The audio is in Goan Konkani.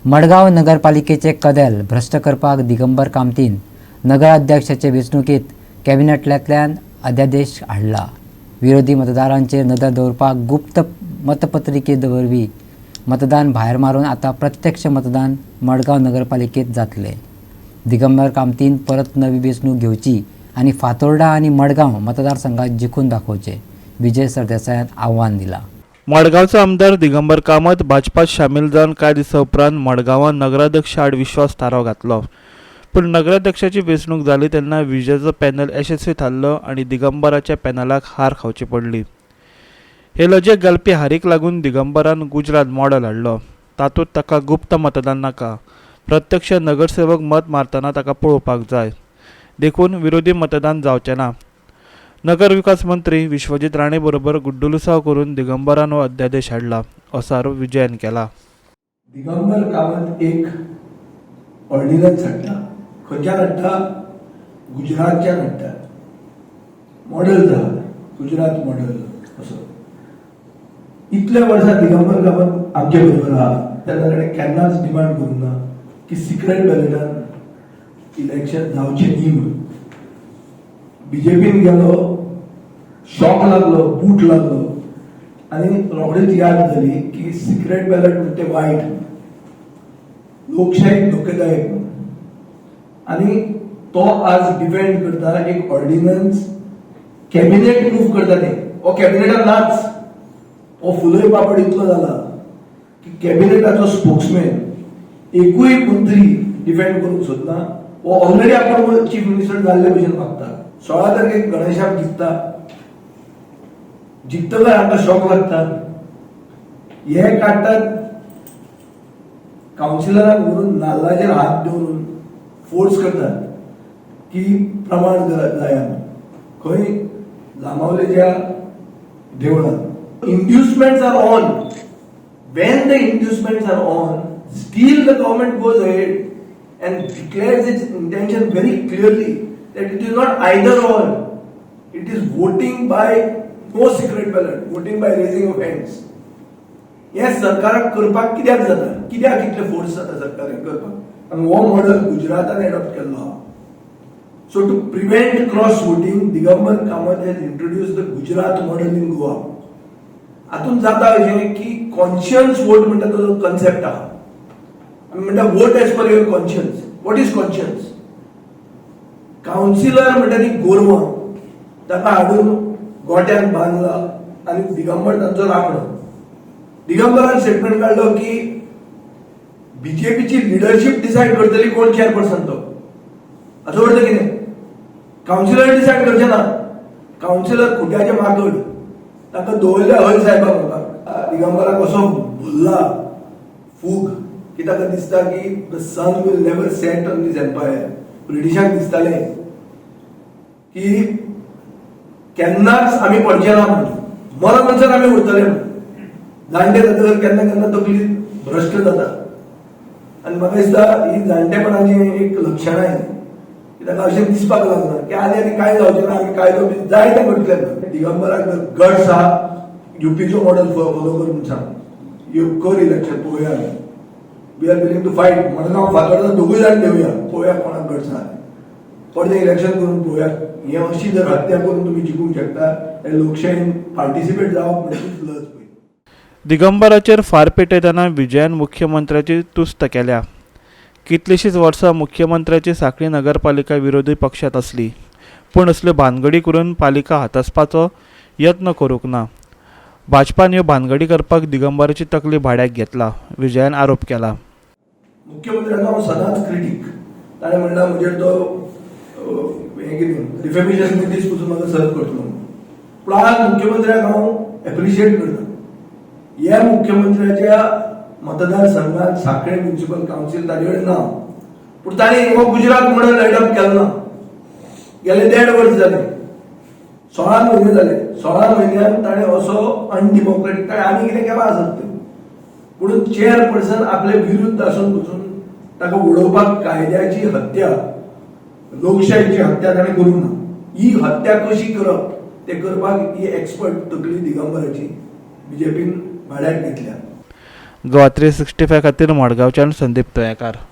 मडगांव नगरपालिकेचे कदेल भ्रश्ट करपाक दिगंबर कामतीन नगराध्यक्षाचे वेंचणुकेत कॅबिनेटांतल्यान अध्यादेश हाडला. विरोधी मतदारांचेर नदर दवरपाक गुप्त मतपत्रिके वरवीं मतदान भायर मारून आतां प्रत्यक्ष मतदान मडगांव नगरपालिकेत जातलें. दिगंबर कामतीन परत नवी वेंचणूक घेवची आनी फातोर्डा आनी मडगांव मतदारसंघात जिखून दाखोवचें, विजय सरदेसायान आव्हान दिलां. मडगांवचो आमदार दिगंबर कामत भाजपात सामील जावन कांय दिसां उपरांत मडगांवां नगराध्यक्ष आड विश्वास थाराव घातलो. पूण नगराध्यक्षाची वेंचणूक जाली तेन्ना विजयाचो पॅनल यशस्वी थारलो आनी दिगंबराच्या पॅनलाक हार खावची पडली. हे लजेक घालपी हारीक लागून दिगंबरान गुजरात मॉडल हाडलो. तातूंत ताका गुप्त मतदान नाका, प्रत्यक्ष नगरसेवक मत मारतना ताका पळोवपाक जाय, देखून विरोधी मतदान जावचें ना. नगर विकास मंत्री विश्वजीत राणे बरोबर गुड्डुलुसाव करून दिगंबरान हो अध्यादेश हाडला, असो आरोप विजयान केला. दिगंबर कामत एक ऑर्डिनन्स हाडटा. खंयच्यान हाडटा? गुजरातच्यान हाडटा. मॉडेल आहा, गुजरात मॉडेल असो. इतल्या वर्सां दिगंबर कामत आमचे बरोबर आहा तेन्ना ताणें केन्नाच डिमांड करूंक ना की सिक्रेट बॅलेटान इलेक्शन जावचें न्ही म्हणून. बीजेपीन गेलो, शॉक लागलो, बूट लागलो आनी रोखडीच याद जाली की सिक्रेट बॅलेट म्हणजे ते वायट, लोकशाहीक धोकेदायक. आनी तो आज डिफेंड करता एक ऑर्डिनन्स, कॅबिनेट मूव करता. ते हो कॅबिनेटान नाच. हो फुलय पापड इतलो जाला की कॅबिनेटाचो स्पोक्समॅन, एकूय मंत्री डिफेंड करूंक सोदना. हो ऑलरेडी आपण चीफ मिनिस्टर जाल्ले भशेन वागता. 16 तारखेक गणेशाक जिखता. जिखतकर हांकां शॉक लागता. हे काडटात, कावन्सिलरांक व्हरून नाल्लाचेर हात दवरून फोर्स करतात की प्रमाण जाया म्हणून. खंय? जांबावलेच्या देवळात. Inducements are on. When the inducements are on, still the government goes ahead and declares its intention very clearly that it is not either or, it is voting by no secret ballot, voting by raising of hands. हे सरकाराक करपाक कित्याक जाता? कित्याक इतले फोर्स जाता सरकार हें करपाक? आनी हो मॉडल गुजरातान एडॉप्ट केल्लो आहा. So to prevent cross voting, Digambar Kamat has introduced the Gujarat model in Goa. हातून जाता अशें की कॉन्शियन्स वोट म्हणटा तो कन्सेप्ट आहा. आमी म्हणटा, vote as per your conscience. What is conscience? Councillor म्हणटा ती गोरवां. ताका हाडून गोट्यान बांदला आनी दिगंबर तांचो राखणो. दिगंबरान स्टेटमेंट काडलो की बीजेपीची लिडरशीप डिसायड करतली कोण चेअरपर्सन तो. हाचो अर्थ कितें? कावन्सिलर डिसायड करचे ना. कावन्सिलर खुट्याचे माकड. ताका दवरले हय साहेबा म्हणपाक. दिगंबराक असो भुल्ला फूग की ताका दिसता की the sun will never set on this empire. ब्रिटिशांक दिसतालें की केन्नाच आमी पडचे ना म्हणून, मरण म्हणसर आमी उरतले म्हणून. जाणटे जातकर केन्ना केन्ना तकली भ्रश्ट जाता आनी म्हाका दिसता ही जाणटेपणाची एक लक्षणां ही की ताका अशें दिसपाक लागना की आनी आनी कांय जावचें ना, आमी कायदो बी जाय तें करतले. दिगंबराक गट्स आहा, युपीचो मॉडेल फॉलो कर म्हूण सांग. यो कर इलेक्शन, पळोवया आमी. We are willing to fight. Madgaon, Fatorda दोगूय जाण देवया, पळोवया कोणाक गट्स आहा. परतें इलेक्शन करून पळोवया. हें अशी जर हत्या करून तुमी जिखूंक शकता, हे लोकशाहीन पार्टिसिपेट जावप म्हणजेच लज पळय. दिगंबराचेर फार पेटयतना विजयान मुख्यमंत्र्याची तुस्त केल्या. कितलींशींच वर्सां मुख्यमंत्र्याची सांखळी नगरपालिका विरोधी पक्षांत आसली, पूण असल्यो भानगडी करून पालिका हातासपाचो यत्न करूंक ना. भाजपान ह्यो भानगडी करपाक दिगंबराची तकली भाड्याक घेतला, विजयान आरोप केला. मुख्यमंत्र्याचो हांव सदांच क्रिटीक. ताणें म्हणलां म्हजेर तो हें कितें डिफेमेशन नोटीस पसून म्हाका सर्व करतलो. पूण आज मुख्यमंत्र्याक हांव एप्रिशिएट करता. ह्या मुख्यमंत्र्याच्या मतदारसंघात सांखळे म्युनिसिपल कावन्सील ताजे कडेन ना, पूण तांणी हो गुजरात मॉडेल एडॉप्ट केलो ना. गेले देड वर्स जाले, 16 म्हयने जाले. 16 म्हयन्यान ताणें असो अनडेमोक्रेटीक, ताणें आनी कितें केलां आसत तें, पूण चेअरपर्सन आपले विरुद्ध आसून पसून ताका उडोवपाक कायद्याची हत्या, लोकशाहीची हत्या ताणें करूंक ना. ही हत्या कशी करप ते करपाक ही एक्सपर्ट तकली दिगंबराची बीजेपीन भाड्याक घेतल्या. गोवा 365 खातीर मडगांवच्यान संदीप तोयेकार.